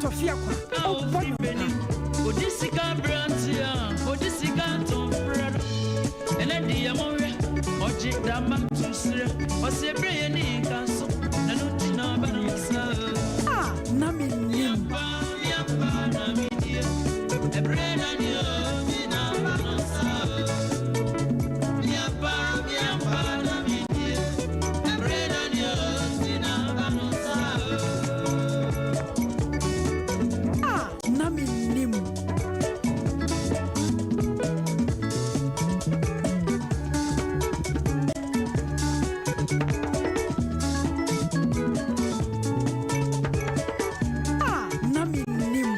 Tɔfi Akwa, ɔbɔ nnwom pa. Odi sika aberante a odi sika tɔn frɛ no ɛnɛ deɛ monhwɛ ɔgye dama to serɛ ɔsɛ ɛberɛ yɛ ne nka so na no nti na aba no nsa. Ah, na mennim. Miampa, miampa na medie ɛberɛ na ne obi na aba no nsa. Miampa, miampa na medie ɛberɛ na ne obi na aba no nsa. Ah, na mennim. Ah, na mennim.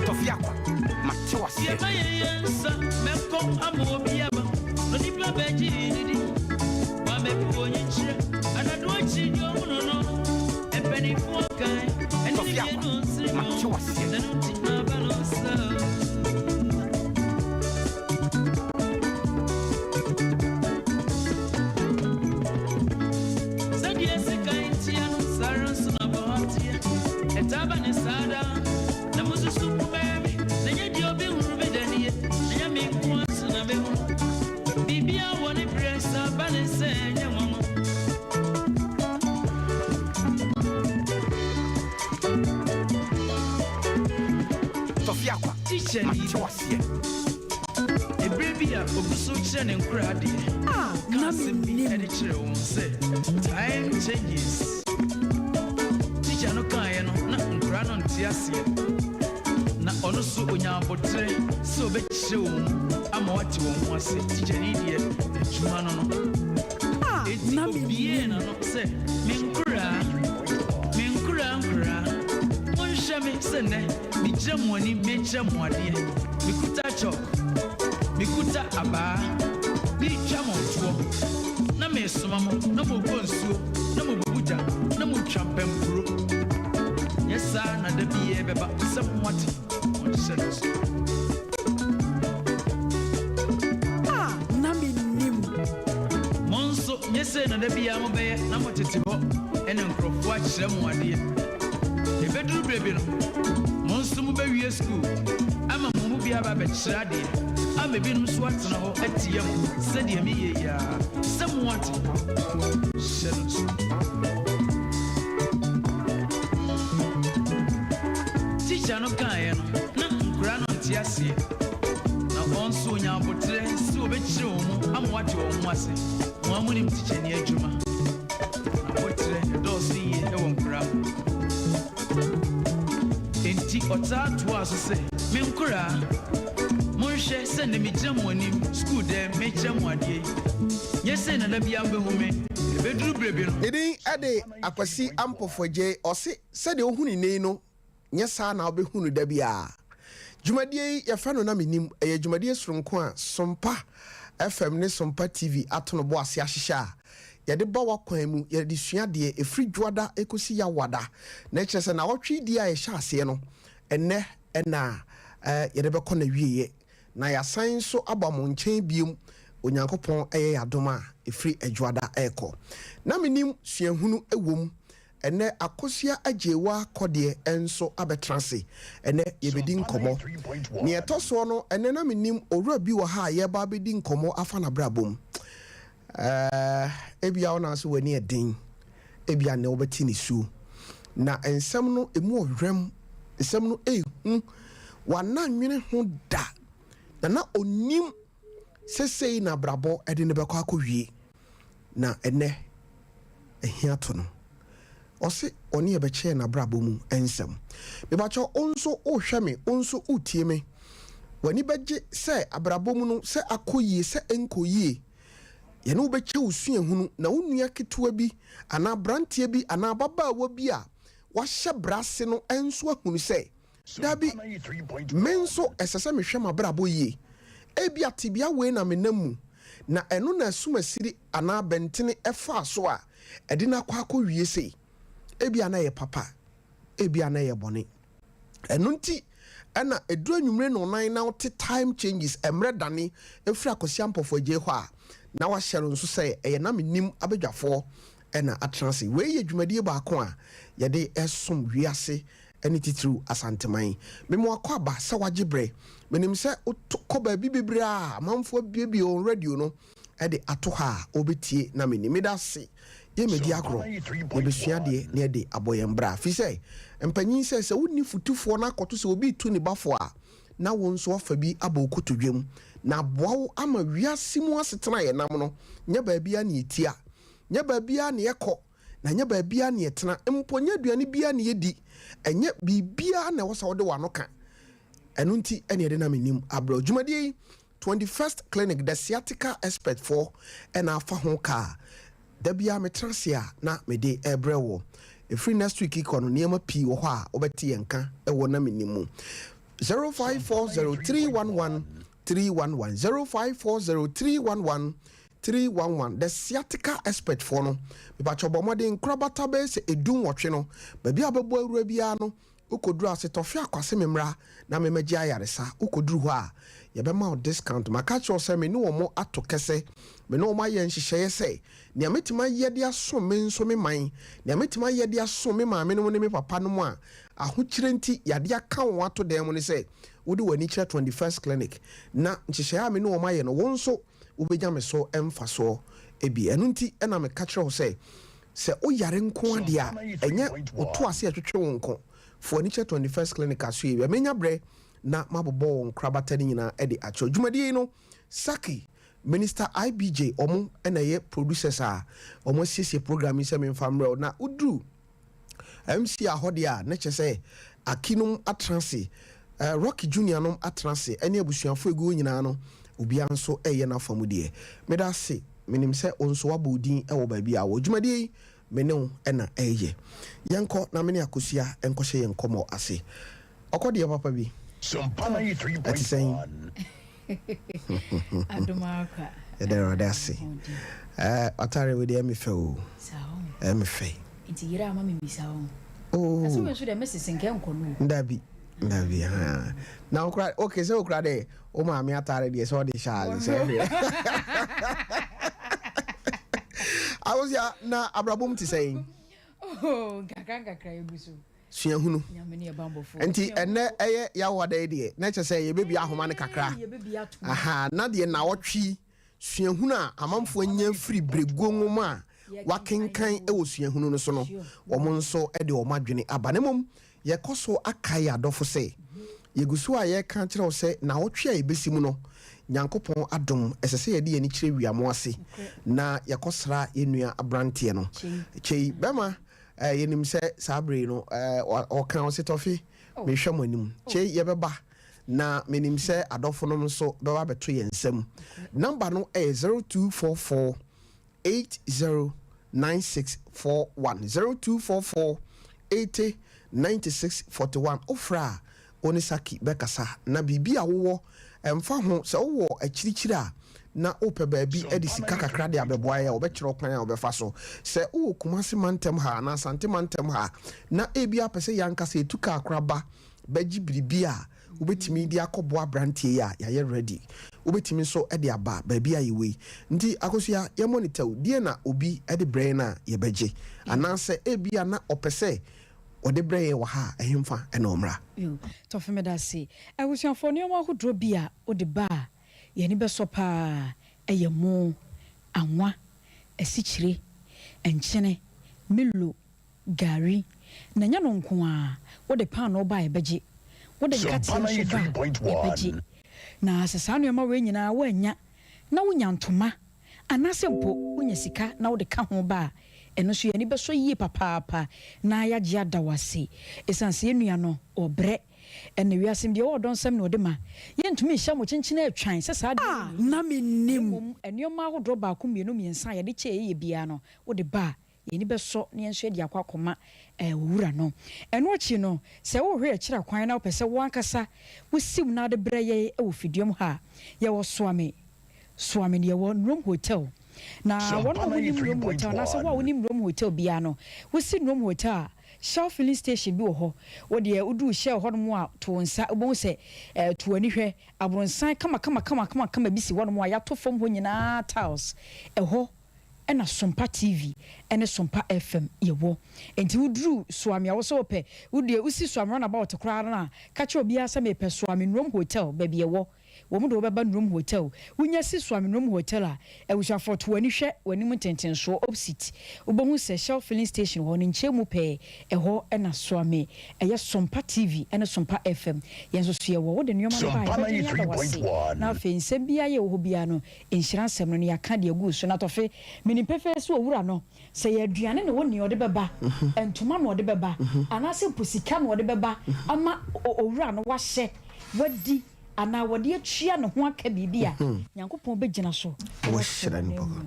Tɔfi Akwa, mate waseɛ. Yɛma yɛn yɛn nsa mɛkɔ ama obi aba na onipa bɛgye didi wamɛbu onyi kyerɛ anado akyi deɛ ɔhunu no mpanimfoɔ kan ɛne ne Tɔfi Akwa, mmienu nsere mate waseɛ. Na no nti na aba no nsa. Sɛdeɛ sika ntia no saa ara nso na bɔ teɛ ɛtaa ba ne saa daa na mosusu kumaa bi na nyɛ deɛ obi hunu bi da nie na nyɛ me nko ara so na mɛhunu biribia wɔ ne berɛ saa ba ne sɛ ɛnyɛ nwanwa. Tɔfi Akwa, Tikya ni mate waseɛ. Ɛberɛ bi a ogu so kyerɛ ne nkora adeɛ Ah, ka na asɛm bi mennim. ɛde kyerɛ wɔn sɛ time changes. Tikya no kaeɛ no na nkora no nte aseɛ na ɔno so onya aboterɛ sɛ ɔbɛkyerɛ wɔn mu ama wɔate wɔn ho ase. Tikya ni deɛ adwuma no Ah, enti na obiee mennim. n'ano sɛ me nkoraa, me nkoraa, nkoraa, monhwɛ me sɛ nnɛ megyina mo anim mekyerɛ mo adeɛ, mekuta chalk, mekuta abaa, meretwa mo toɔ na mesoma mo na mokɔ nsuo na mobubu gya na motwa mpampuro. Nyɛ saa na da bi yɛ bɛba sɛ moate ɔnhyɛ no so. Ah, na mennim. Mo nso nyɛ sei na da biara mobɛyɛ na motete hɔ ɛne nkurɔfoɔ akyerɛ mo adeɛ. Ɛbɛduru berɛ bi no mo nso mobɛwie sukuu ama mo mu biara ba abɛkyerɛ adeɛ ama ebinom nso atena hɔ atie mo sɛdeɛ meyɛ yi ara sɛ moate hyɛ no so. Tikya no kaeɛ no na nkora no nte aseɛ na wɔn nso onya aboterɛ sɛ wɔbɛkyerɛ wɔn mu ama wɔate wɔn ho ase. Wɔn a monim tikyani adwuma na aboterɛ ɛdɔɔso yie ɛwɔ nkora mu enti ɔtaa toaa so sɛ me nkoraa, monhwɛ sɛ nnɛ megyina mo anim sukuu dɛm mekyerɛ mo adeɛ yi, nyɛ sɛ nana biara mbɛhu me, ɛbɛduru berɛ bi no. Ne din de Akwasi Ampofo Adjei. Ɔse sɛdeɛ wohu ne nnɛ yi no, nyɛ saa na wobɛhu no da biara. Dwumadie yi yɛfrɛ no Na Mennim. Ɛyɛ dwumadie soronko a Sompa FM ne Sompa TV ato no bo ase ahyehyɛ a yɛde ba w'akwan mu, yɛde sua adeɛ ɛfiri Dwoada kɔsi Yawoada. Na ɛkyerɛ sɛ nnawɔtwe die a yɛhyɛ aseɛ no, ɛnnɛ na yɛde bɛkɔ n'awieɛ. Na yɛasan nso aba mo nkyɛn biom, Onyankopɔn yɛ yɛn adom a, ɛfiri Adwoada rekɔ. Na Mennim suahunu wɔ mu. Ɛnnɛ Akosua Agyewaa Kɔdeɛ nso abɛtena ase. Ɛnnɛ yɛbɛdi nkɔmmɔ. Nea ɛtɔ soɔ no, ɛnnɛ na menim owura bi wɔ ha a yɛreba abɛdi nkɔmmɔ afa n'abrabɔ mu. Ɛɛ, ebia wo na sɛ w'ani yɛ den, ebia nnɛ wobɛte nisuo. Na nsɛm no, ɛmu ɔwerɛm, nsɛm no ɛhu. Wanna nwene ho da, na na ɔnim sɛ sei na abrabɔ de no bɛkɔ akɔwie. Na ɛnnɛ, ahia to no. Ɔse ɔne yɛbɛkyɛɛ n'abrabɔ mu nsɛm. Mepakyɛw, wo nso wohwɛ me, wo nso wotie me. W'ani bɛgye sɛ abrabɔ mu no, sɛ akɔ yie, sɛ ɛnkɔ yie, yɛne wo bɛkyɛ wo suahunu na wo nua ketewa bi anaa abranteɛ bi anaa ababaawa bi a wahyɛ bra ase no nso ahunu sɛ, Dabi, me nso ɛsɛ sɛ mehwɛ m'abrabɔ yie. Ebia tebea wei na menam mu, na ɛno na asumasiri anaa abɛntene faa so a ɛde no akɔ akɔwie sei. Ebia na ɛyɛ papa. Ebia na ɛyɛ bɔne. Ɛno nti ɛna ɛduru anwummere nnɔnnan na wote Time Changes, Mmerɛ Dane, firi Akwasi Ampɔfoɔ Agyei hɔ a, na wahyɛ no nso sɛ ɛyɛ na mennim abadwafoɔ na atena ase. Wei yɛ dwumadie baako a yɛde som wiase ne titiriw Asanteman. Mema w'akwaaba sɛ wagye berɛ. Menim sɛ woto kɔ baabi bebree a amanfoɔ abuebue wɔn radio no de ato hɔ a wɔbɛtie na menni. Meda ase. Yɛmmɛdi agorɔ, yɛbɛsua adeɛ na yɛde abɔ yɛn bra. Firi sɛ mpanyin sɛ, sɛ wonni fotufoɔ na akɔto sɛ obi retu ne ba fo a, na wo nso woafa bi abɔ wo kotodwe mu na aboa wo ama wiase mu asetena a yɛnam no, nyɛ baabiara na yɛtia, nyɛ baabiara na yɛkɔ, na nyɛ baabiara na yɛtena, mpo nyɛ aduane biara na yɛdi, ɛnyɛ biribiara na ɛwɔ sɛ wode w'ano ka. Ɛno nti na yɛde Nam Nnim abrɛ wo. Dwumadie yi, 21st Clinic, The Sciatica Expert foɔ na afa ho ka a da biara metena ase a na mede rebrɛ woɔ. Ɛfiri next week kɔ no nneɛma pii wɔ hɔ a wobɛte yɛn nka wɔ na mennim mu. 0540311311 0540311311 The Sciatica Expert foɔ no, mepakyɛw bɔ mmɔden nkorabata bɛyɛ sɛ ɛdu nwɔtwe no, baabi a wobɛbɔ awura biara no, Wokɔduru ase tɔfe akwase me mmra na me mɛgye ayaresa wokɔduru hɔ a yɛbɛma wo discount maka akyerɛ wo sɛ me ne wɔn ato kɛsɛ me ne wɔn ayɛ nhyehyɛeɛ sɛ nea mɛtumi ayɛ de asom me nso me man nea mɛtumi ayɛ de asom me maame nom ne me papa nom a ahokyerɛ nti yadeɛ aka wɔn ato dan mu ne sɛ wode w'ani kyerɛ 21st clinic na nhyehyɛeɛ a me ne wɔn ayɛ no wo nso wobɛnya me so mfasoɔ bi. Ɛno nti na meka kyerɛ wo sɛ, sɛ woyare nko ara deɛ a, ɛnyɛ wo to ase a ɛtwetwe wo nko. Fa w'ani kyerɛ 21st Clinic asoɛeɛ bi. Mɛnya berɛ na mabobɔ wo nkorabata no nyinaa de akyerɛ wo. Dwumadie yi no, Saki, Minister IBJ, wɔn na ɛyɛ producers a wɔasiesie program yi sɛ memfa mmrɛ wo. Na woduru MC a hɔ deɛ a na kyerɛ sɛ Aki nom atena ase, Rocky Junior nom atena ase ɛne abusuafoɔ ɛgu hɔ nyinaa no obiara nso ɛreyɛ n'afa mu deɛ. Meda ase, menim sɛ wo nso woabɔ wo din wɔ baabi a wɔ. Dwumadie yi me ne wo na ɛreyɛ. Yɛnkɔ na me ne Akosua nkɔhyɛ yɛn nkɔmmɔ ase. Ɔkɔ deɛ papa bi. Ɛte sɛn? Yɛda Awurade ase. Eh, w'atare wei deɛ ɛme fɛ o. Ɛme fɛ. Nti yere ama me mbisa o. Oh. Ɛsɛ wei nso deɛ mrs nkɛ nkɔ no o. Dabi, dabi ha. Na okura, okay sɛ okura dɛ o maame atare deɛ sɛ ɔde hyɛ ase sɛ ɛhwɛ. Awosia na abrabom te sɛn? Oh, nkakra nkakra egu so. Suahunu. Nti ɛnnɛ ɛyɛ Yawoada yi deɛ, na kyerɛ sɛ yɛbɛbue ahoma no kakra. Ahaa, na deɛ nnawɔtwe suahunu a amanfoɔ anya firi berɛguo nwoma a wɔakenkan wɔ suahunu no so no, wɔn nso de wɔn adwene aba. Na mmom, yɛkɔ so akae adɔfo sɛ, yɛgu so a yɛreka akyerɛ wo sɛ nnawɔtwe a ɛbɛsi mu no, Nyankopɔn adom, ɛsɛ sɛ yɛde yɛn ani kyerɛ Wiamo ase na yɛkɔsra yɛn nua aberanteɛ no. Kyei, bɛma Eh, yɛnim sɛ saa bere yi no, eh, ɔka ɔse tɔfe, oh. mehwɛ mo anim. Oh. Kyei yɛbɛba na menim sɛ adɔfo nom nso bɛba bɛto yɛn nsam. Namba no ɛyɛ 0244 809641 0244 80 96 41 wofrɛ a Wo ne Saki bɛkasa, na biribi a wowɔ, ɛmfa ho sɛ wowɔ akyirikyiri a, na wopɛ baabi de sika kakra de abɛboa yɛn a, wɔbɛkyerɛ wo kwan a wobɛfa so. Sɛ wowɔ Kumasi mantam ha anaa Asante mantam ha na ebia wopɛ sɛ yɛn ankasa yɛtu kaa koraa ba bɛgye biribi a wobɛtumi de akɔboa aberanteɛ yi a, yɛayɛ ready. Wobɛtumi nso de aba baabi a yɛwɔ yi. Nti Akosua, yɛmmɔ no tɛw, deɛn na obi de brɛ yɛn a yɛbɛgye? Anaasɛ ebia na ɔpɛ sɛ Wɔde brɛ yɛn wɔ ha a, ɛhemfa na ɔmmra? Yo, Tɔfe medase. Abusuafoɔ nnoɔma ahodoɔ bi a wode ba a yɛn ani bɛsɔ pa ara yɛ mo, anwa, asikyire, nkyene, milo, gari, na ɛnyɛ no nko ara, wode paanoo ba a yɛbɛgye, wode nkateɛ nso ba a yɛbɛgye. Na sɛ saa nnoɔma wei nyinaa woannya na wonya ntoma Anaasɛ mpo wonya sika na wode ka ho ba a, ɛno nso yɛn ani bɛsɔ yie papaapa na yɛagye ada wo ase. Ɛsiane sɛ yɛn nua no, ɔbrɛ. Ɛnnɛ wiase mu deɛ ɔwɔ ɔdɔ nsɛm na ɔde ma. Yɛntumi nhyɛ mo kyenkyen atwan sɛ saa adeɛ A no na na mennim. mmom nneɛma ahodoɔ baako, mmienu, mmiɛnsa a yɛde kyɛ yɛyɛ biara no, wode ba a, Yɛn ani bɛsɔ na yɛn nso yɛde akɔ akɔma wo wura no. Ɛno akyi no, sɛ worehwɛ akyiri akwan na wopɛ sɛ wo ankasa wusiw na wode brɛ yɛn wɔ fiduam ha a, yɛwɔ Soame, Soame na yɛwɔ Nrom Hotel. Na wɔn a wɔnim Nrom Hotel anaasɛ wo a wonim Nrom Hotel biara no, wusi Nrom Hotel a, Shell filling station bi wɔ hɔ. Wo deɛ woduru Shell hɔnom a, to wo nsa, wobɛhu sɛ ɛɛ to w'ani hwɛ, abronsan kamakamakamakama bi si hɔnom a yɛato fam hɔ nyinaa tiles. Ɛhɔ na Sompa TV ne Sompa FM yɛwɔ. Enti woduru Suame a, wo sɛ wopɛ, wo deɛ wosi Suame runabout koraa no a, ka kyerɛ obiara sɛ mepɛ Suame Nnurom Hotel, baabi ɛwɔ. Wɔn de wo bɛba Nnurom Hotel. Wonya si Suame Nnurom Hotel a, abusuafoɔ to w'ani hwɛ w'anim ntentensoɔ, opposite, wobɛhu sɛ Shell filling station wɔ hɔ, ne nkyɛn mu pɛɛ, ɛhɔ na Suame, ɛyɛ Sompa TV ne Sompa FM. Yɛn nso so yɛwɔ. Wode nnoɔma no ba a, Sompa yɛbɛgye ne ada wo ase. 93.1. Na afei nsɛm biara a ɛwɔ hɔ biara no, Nhyira nsɛm no, na yɛaka de agu so. Na Tɔfe, menim pefee sɛ owura no, sɛ ɛyɛ aduane na ɛwɔ nea ɔde bɛba, ntoma na ɔde bɛba, anaasɛ mpo sika na ɔde bɛba ama owura no wahyɛ, wadi, anaa wɔde atua ne ho aka biribi a, Nyankopɔn bɛgyina so na wasɔ Wɔahyira n'anan nipa ko. mu.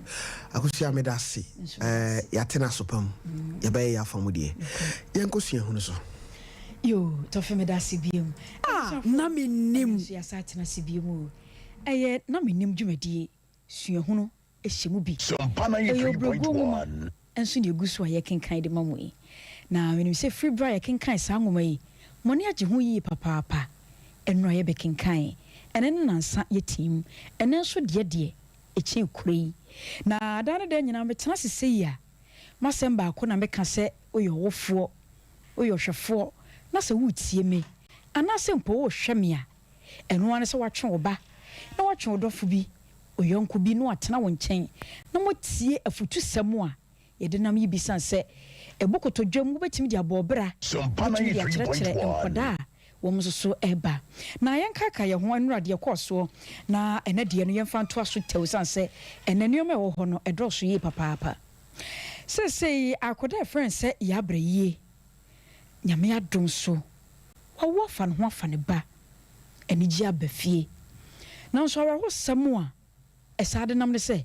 Akosua meda ase. Nso meda ase. Yɛate no aso pa mu. Yɛbɛyɛ yɛn afa mu deɛ. Yɛnkɔ suahunu so. Yoo, Tɔfe meda ase biom. A Abusuafoɔ, na ɛnnɛ mennim. nso yɛasan atena ase biom o. Ɛyɛ Na Mennim dwumadie, suahunu hyɛ mu bi. Sompa Ɛyɛ Obrɛguo nwoma 93.1. nso na ɛgu so a yɛrekenkan de ma mo yi. Na menim sɛ firi berɛ a yɛkenkan saa nwoma yi, mo ani agye ho yie papaapa. Ɛnnora yɛbɛkenkan, ɛnnɛ ne nnansa yɛteam, ɛnnɛ nso deɛ deɛ ɛkyɛn kuro yi. Na daa ne daa nyinaa metena ase sei a, m'asɛm baako na meka sɛ woyɛ ɔwofoɔ, woyɛ ɔhwɛfoɔ, na sɛ woretie me, anaasɛ mpo worehwɛ me a, Ɛno ara ne sɛ woatwe wo ba, na woatwe wo dɔfo bi, wo yɔnko bi na watena wo nkyɛn na moatie afotusɛm a yɛde nam yi bi. Esiane sɛ ɛbɔ kotodwam, wobɛtumi de abɔ ɔbra, Sompa wobɛtumi de akyerɛkyerɛ 93.1. nkwadaa a wɔn nso so reba. Na yɛnkaakae yɛn ho nnora deɛ ɛkɔɔ soɔ, na ɛnnɛ deɛ no yɛmfa ntoa so tɛw esiane sɛ ɛnnɛ nneɛma a ɛwɔ hɔ no ɛdɔɔso yie papaapa. Seesei akwadaa a yɛfrɛ no sɛ Yɛabrɛ Yie Nyame adom so, wawo afa ne ho afa ne ba, anigye aba fie. Nanso awerɛhosɛm a ɛsaa de nam ne sɛ,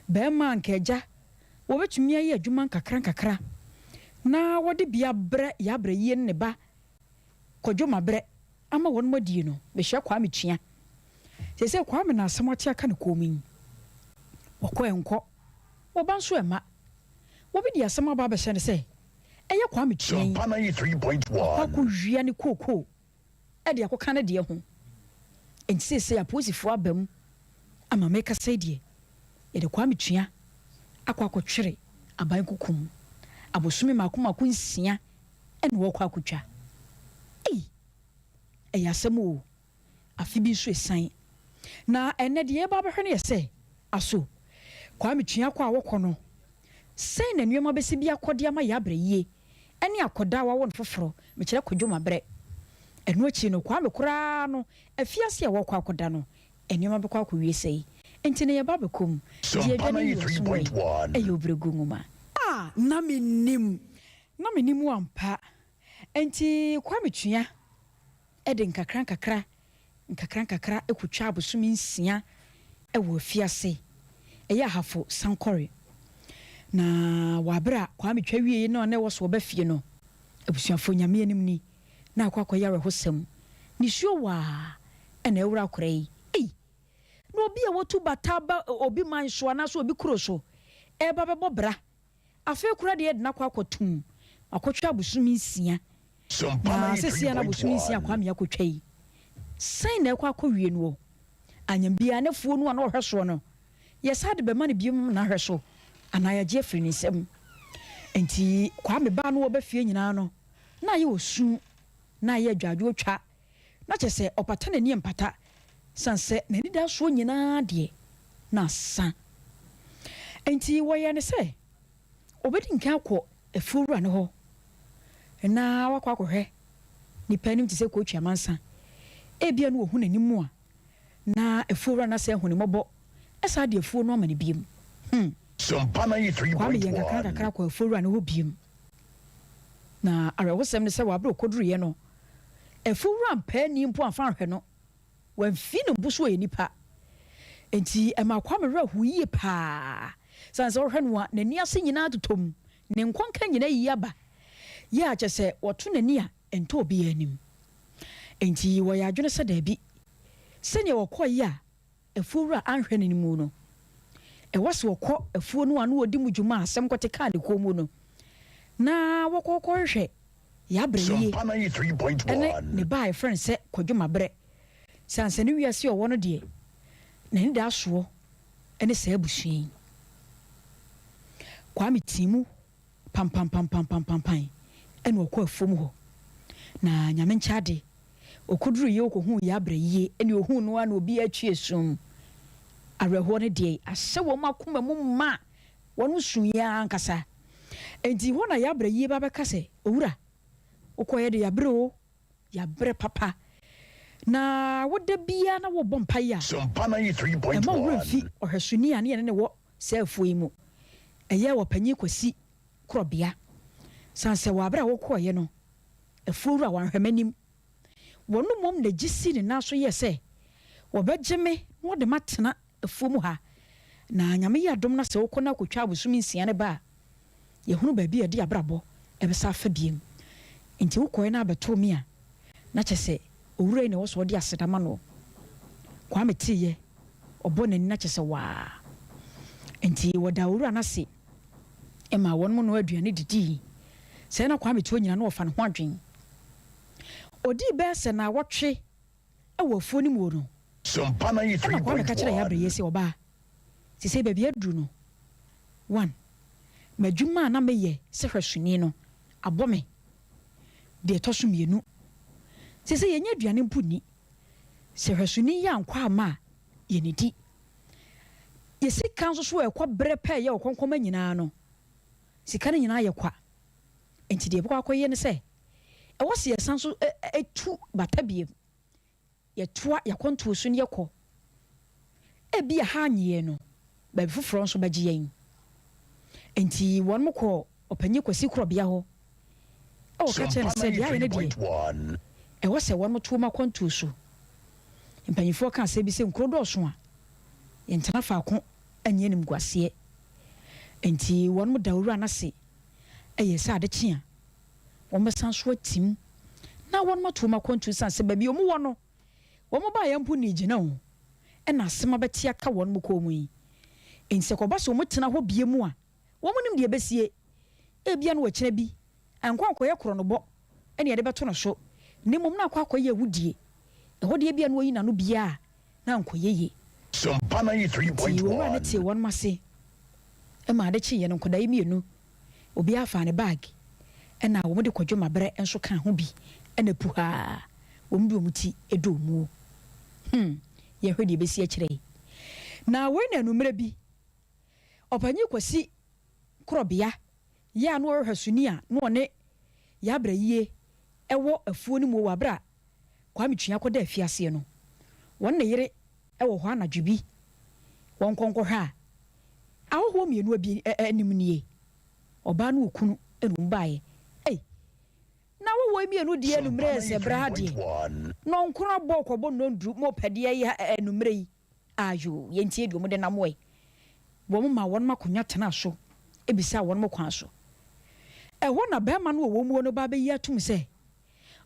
barima a anka agya wɔbɛtumi ayɛ adwuma nkakrankakra na wɔde bi abrɛ Yɛabrɛ Yie ne ne ba Kwadwo Mabrɛ ama wɔnom adie no, mehyɛ Kwame tua. Seesei Kwame na asɛm ate aka ne kɔn mu yi. Wɔkɔ ɛnkɔ, wɔba nso ɛmma. Wɔbi de asɛm aba abɛhyɛ no sɛ, ɛyɛ Kwame tua yi, Sompa wakɔ 93.1. akɔwia ne kookoo de akɔka ne deɛ ho. Enti seesei apolisifoɔ aba mu ama merekasa yi deɛ, yɛde Kwame Tua akɔ akɔtwere aban kuku mu. Abosome mmaako mmaako nsia na wɔrekɔ akɔtwa. Ei! Ɛyɛ asɛm oo. Afe bi nso esian. Na ɛnnɛ deɛ yɛreba abɛhwɛ no yɛ sɛ, aso Kwame Tua kɔ a wɔkɔ no, sɛn na nneɛma bɛsi bi akɔ de ama yɛn abrɛ yie ne akɔdaa a wɔawo no foforɔ, mekyerɛ Kwadwo Mabrɛ. Ɛno akyi no, Kwame koraa no, afiase a wɔrekɔ akɔda no, nneɛma bɛkɔ akɔwie sɛi. Enti na yɛba abɛkɔ mu. Deɛ Sompa adwa no yi wɔ so wɔ yi, 93.1. ɛyɛ Obrɛguo Nwoma. A na mennim. Na mennim wo ampa. Enti Kwame Tua de nkakrankakra nkakrankakra kotwaa abosome nsia wɔ afiase, ɛyɛ Ahafo Sankɔre. Na wɔ aber a Kwame twa wiei no a na ɛwɔ so ɔba fie no, abusuafoɔ Nyame anim ni, na akɔ akɔyɛ awerɛhosɛm. Nisuo waa na ɛwora akora yi. Ei! Na obi a watu bata aba obi man so anaasɛ obi kuro so ɛreba bɛbɔ bra Afei koraa deɛ yɛde no akɔ akɔtom akɔtwa abosome nsia. Sompa Na seesei a na abosome nsia a 93.1. Kwame akɔtwa yi, sɛn na ɛkɔ akɔwie noɔ? Anyam biara n'afuo no a na ɔhwɛ soɔ no, yɛsan de bɛma no bio ma no ahwɛ so anaa yɛagye afiri ne nsam? Enti Kwame baa no ɔba fie nyinaa no, na ayɛ osu, na ayɛ adwadwootwa, na kyerɛ sɛ ɔpata n'ani mpata, sane sɛ n'anidasoɔ nyinaa deɛ, na asa. Enti wɔyɛɛ no sɛ ɔbɛdi nkan akɔ afuowura no hɔ na wakɔ akɔhwɛ nnipa anim te sɛ kootwi amansa. Ebia na wɔhu n'anim a, na afuowura no asan ahu no mmɔbɔ asan de afuo no ama no bio. Hmm. Sompa Kwame yɛɛ 93.1. nkakrankakra kɔɔ afuowura no hɔ bio. Na awerɛhosɛm ne sɛ wɔ bere a ɔkɔduruiɛ no, afuowura ampaa ani mpo amfa anhwɛ no. Wamfi ne bo so ɔyɛ nipa. Enti ɛmaa Kwame werɛ how yie paa. Sane sɛ wohwɛ no a, n'ani ase nyinaa totɔ mu, ne nkɔnka nyinaa ayiyi aba. Yɛ a kyerɛ sɛ wɔto n'ani a ɛntɔ obiara anim. Enti wɔyɛ adwene sɛ daabi, sɛnea wɔkɔeɛ a afuowura anhwɛ no no mu no, ɛwɔ sɛ ɔkɔ afuo no a na ɔdi mu dwuma a asɛm kɔte kaa ne kɔn mu no. Na wɔkɔkɔhwehwɛ Yabrɛ yie ne ne ba a yɛfrɛ no sɛ Kwadwo Mabrɛ. Sane sɛ ne wiase a ɔwɔ no deɛ, n'anidaasoɔ ne saa abusua yi. Kwame tii mu pampampampampampan ɛna ɔkɔɔ afuom hɔ. Na Nyame nkyɛ ade, ɔkɔduruiɛ ɔkɔhuu Yabrɛ yie ɛne ɔhuu no ara na obiara twi esum. Awerɛhoɔ no deɛ ahyɛ wɔn akoma mu ma. Wɔn suiɛ ara ankasa. Enti hɔ na yɛabrɛ yie ba bɛka sɛ, Owura, wokɔeɛ de yɛabrɛ o, yɛabrɛ papa. Na wo da biara na worebɔ mpaeɛ a, mma wo werɛ mfi ɔhwɛsoni a ne yɛne no wɔ saa afuo yi mu. Ɛyɛ Ɔpanyin Kwasi Korɔbea. Sane sɛ wɔ aberɛ a wokɔeɛ no, afuo wura wanhwɛ m'anim. Wɔn mmom na gye sii ne nan so yɛɛ sɛ wɔbɛgye me na wɔde m'atena afuom ha. Na Nyame yɛ adom na sɛ wokɔ na akɔtwa abosome nsia no ba a, yɛhunu baabi a yɛde abrabɔ bɛsa afa biom. Nti wokɔɛ na abɛtoo me a, na kyerɛ sɛ owura yi na ɛwɔ sɛ ɔde aseda ma noɔ. Kwame teeɛ, ɔbɔ n'ani na kyerɛ sɛ waa. Nti wɔdaa owura no ase maa wɔnom noaa aduane didii. Sɛɛ na Kwame te hɔ nyina na ɔfa ne ho adwen. Ɔdii bɛyɛ sɛ naawɔtwe wɔ afuo no mu no, ɛna Kwame ka kyerɛɛ Yabreye se, Ɔbaa, sesei baabi aduru no, one, m'adwuma a na meyɛ sɛ hwɛsoni no abɔ me. Deɛ ɛtɔ so mienu, sesei yɛnnya aduane mpo nni. Sɛ hwɛsoni yi ankɔ amma a, yɛnnidi. Yɛ sika nso so a ɛkɔ berɛ pɛ yɛ ɔkɔnkɔma nyinaa no, sika no nyinaa yɛ kwa. Enti deɛ yɛbɛkɔ akɔyɛ ne sɛ, ɛwɔ sɛ yɛsan nso tu bata bio. Yɛtoa yɛn akwantuo so na yɛkɔ. Ebia ha annye yɛn no, baabi foforɔ nso bɛgye yɛn. Enti wɔn kɔɔ Ɔpanyin Kwasi Korɔbea hɔ kɔka kyerɛɛ no sɛ deɛ ayɛ no deɛ, ɛwɔ sɛ wɔn to wɔn akwantuo so. Mpanimfoɔ ka asɛm bi sɛ nkuro dɔɔso a, yɛntena faako nyɛ animguaseɛ. Enti wɔn da owura no ase yɛɛ sɛ ade kye a, wɔbɛsan so atim na wɔato wɔn akwantu esiane sɛ baabi a wɔwɔ no, wɔn baeɛ mpo nnii gyina o, ɛna asɛm abɛte aka wɔn kɔn mu yi. Enti sɛ ɛkɔba sɛ wɔtena hɔ bio mu a, wɔnnim deɛ ɛbɛsie. Ebia na ɔkyena bi, ankɔ ankɔyɛ korɔnobɔ na yɛde bɛto no so, na mmom na akɔ akɔyɛ awudie. Ɛhɔ deɛ ebia na wayi n'ano biara a, na ankɔyɛ yie. Enti owura no tee wɔn ase ma ade kyeeɛ no, nkwadaa yi mienu Obiara faa ne bag ɛna wɔn de Kwadwo Mabrɛ nso kaa ho bi ɛna puhaa wɔn de wɔn ti dɔɔ muo. Hmm, yɛnhwɛ deɛ ɛbɛsi akyire yi. Na wei na anummerɛ bi, Ɔpanyin Kwasi Korɔbea yɛ a na ɔyɛ ɔhwɛsoni a na ɔne Yabrɛ Yie wɔ afuo no muo wɔ aberɛ a Kwame Twea kɔda afiaseɛ no, wɔne ne yere wɔ hɔ anadwo bi, wɔnkɔ nkɔhwɛ a, Ahɔhoɔ mienu abien ɛ anim nie, ɔbaa ne okunu na wɔn baeɛ. Ei! Na ahɔhoɔ yi mienu deɛ anummerɛ sɛ berɛ ha deɛ, nɔnkron abɔ kɔbɔ nnɔnduru mo pɛ deɛ yi ha ɛ anummerɛ yi. Ayoo, yɛntie deɛ wɔn de nam ɛ. Wɔn maa wɔn akonnwa tenaa so bisaa wɔn kwan so. Ɛhɔ na barima no a ɔwɔ muo no ba bɛyi atom sɛ,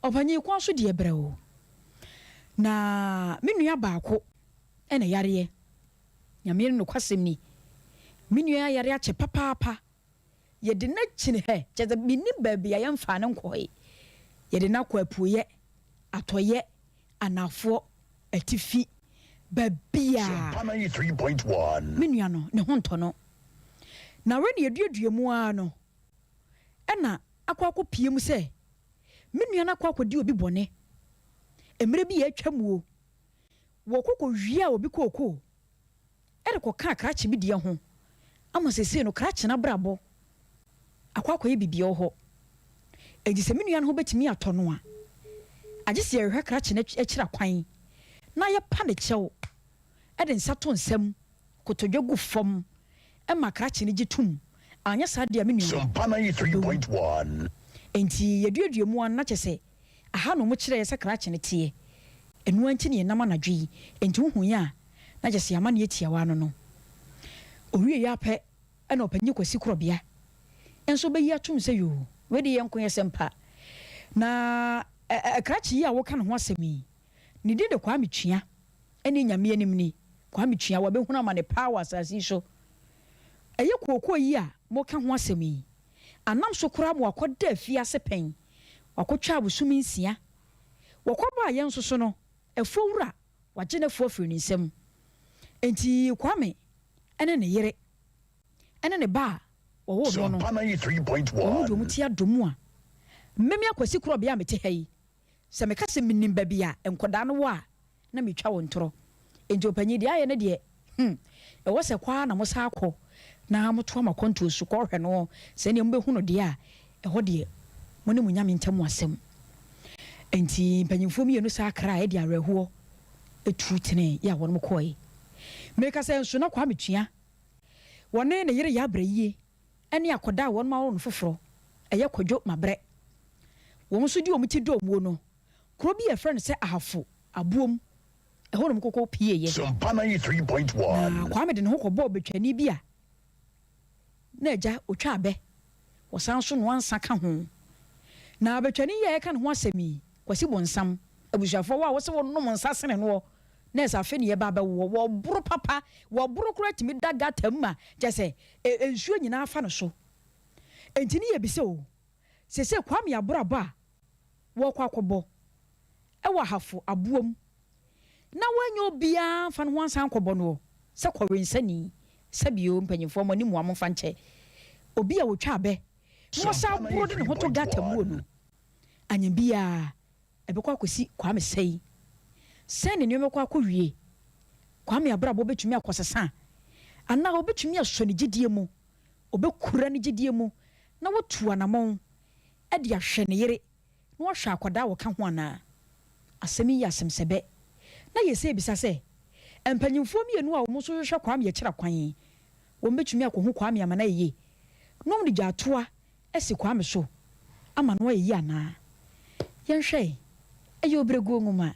Ɔpanyin kwan so deɛ brɛ o. Na me nua baako na yareɛ. Nyame no nokwasɛm ni, me nua yi ayare akyɛ papaapa. Yɛde no akyini hɛ, kyerɛ sɛ mennim baabi a yɛmfaa no nkɔe. Yɛde no akɔ apueɛ, atɔeɛ, anafoɔ, atifi, baabiara. Me nua no, ne ho ntɔ no. Na wei na yɛduadua mu ara no, ɛna akɔ akɔpue mu sɛ me nua no akɔ akɔdi obi bɔne. Mmerɛ bi a atwa mu o, Wɔkɔ kɔwiaa obi kookoo de kɔkaa krakye bi deɛ ho ama seesei no krakye no abrabɔ akɔ akɔyɛ biribi wɔ hɔ. Enti sɛ me nua no ho bɛtumi atɔ no a, agye sɛ yɛhwehwɛ krakye no akyiri akwan na yɛpa ne kyɛw de nsa to nsam kotodwe gu fam ma krakye no gye tom, anyɛ saa deɛ a me nua no ɔbɛwu. Enti yɛduadua mu ara no na kyerɛ sɛ Aha na wɔkyerɛɛ sɛ krakye no teɛ. Ɛno ara nti na yɛnam anadwo yi. Enti wohu yɛn a, na kyerɛ sɛ yɛn amanneɛ tiawa ano no. Ɔwieeɛ ara pɛ na Ɔpanyin Kwasi Korɔbea nso bɛyi atom sɛ, Yoo, wei deɛ yɛnko yɛ sɛmpa. Na krakye yi a woka ne ho asɛm yi, ne din de Kwame Twea. Ɛnneɛ Nyame anim ni, Kwame Twea, wabɛhunu amane paa wɔ asase yi so. Ɛyɛ kookoo yi a moka ho asɛm yi. Anam so koraa ma wakɔda afiase pɛn, wakɔtwa abosome nsia. Wɔkɔbaeɛ nso so no, afuo wura wagye n'afuo afiri ne nsam. Enti Kwame ne ne yere ne ne ba a wɔwoo no no, wɔn de wɔn ti adɔ mu a, Meme Akwasi Korɔbea a mete ha yi, Sɛ meka sɛ menim baabi a nkwadaa no wɔ a, na meretwa wo ntorɔ. Enti ɔpanyin, deɛ ayɛ no deɛ, hmm, ɛwɔ sɛ kɔ ara na mosan kɔ na motoa mo akwantuo so kɔhwɛ no. Sɛ ɛnneɛ mobɛhu no deɛ a, ɛhɔ deɛ, mo ne mo Nyame ntam asɛm. Enti mpanimfoɔ mmienu saa kra de awerɛhoɔ tu tenee yɛ a wɔnom kɔeɛ. Meka sɛ nso na Kwame tua wɔne ne yere yɛ abrɛ yie. ne akɔdaa a wɔnom awo no foforɔ, ɛyɛ Kwadwo Mabrɛ. Wɔn nso de wɔn ti dɔɔ muo no, kuro bi a yɛfrɛ no sɛ Ahafo Aboom, ɛhɔ nom kɔkɔ pieeɛ. Sompa 93.1. Na Kwame de ne ho kɔbɔɔ bɛtwani bi a na agya ɔtwa abɛ, ɔsan nso noa nsa ka ho. Na bɛtwani yi a yɛreka ne ho asɛm yi, Kwasi Bonsam, abusuafoɔ wɔ a wɔse wɔnom nsa sene noɔ, na ɛsɛ afe ne yɛba abɛwoɔ, wɔboro papa, wɔboro koraa tumi da gata mu ma kyerɛ sɛ nsuo nyinaa fa no so. Enti ne yɛbisa o, seesei Kwame abrabɔ a wɔrekɔ akɔbɔ wɔ Ahafo aboa mu na wannya obiara amfa ne ho ansan ankɔbɔ noɔ sɛ kɔwensani, sɛbio mpanyimfoɔ mo anim a momfa nkyɛ, obi a ɔtwa abɛ na ɔsan boro de ne ho to gata muo no, anyɛ biara Ɛbɛkɔ akɔsi Kwame sɛn? Sɛn na nneɛma bɛkɔ akɔwie? Kwame abrabɔ bɛtumi akɔsesa? Anaa ɔbɛtumi asɔ ne gyedie mu? Ɔbɛkura ne gyedie mu na watu anamɔn de ahwɛ ne yere na wahwɛ akwadaa a ɔka ho anaa? Asɛm yi yɛ asɛmsɛbɛ. Na yɛsɛ bisa sɛ, mpanyimfoɔ mmienu a wɔn nso hwehwɛ Kwame akyira kwan yi, wɔbɛtumi akɔhu Kwame ama no ayɛ yie na wɔde gyaatoa asi Kwame so ama no ayɛ yie anaa? Yɛnhwɛ ɛ. Ɛyɛ Obrɛguo Nwoma.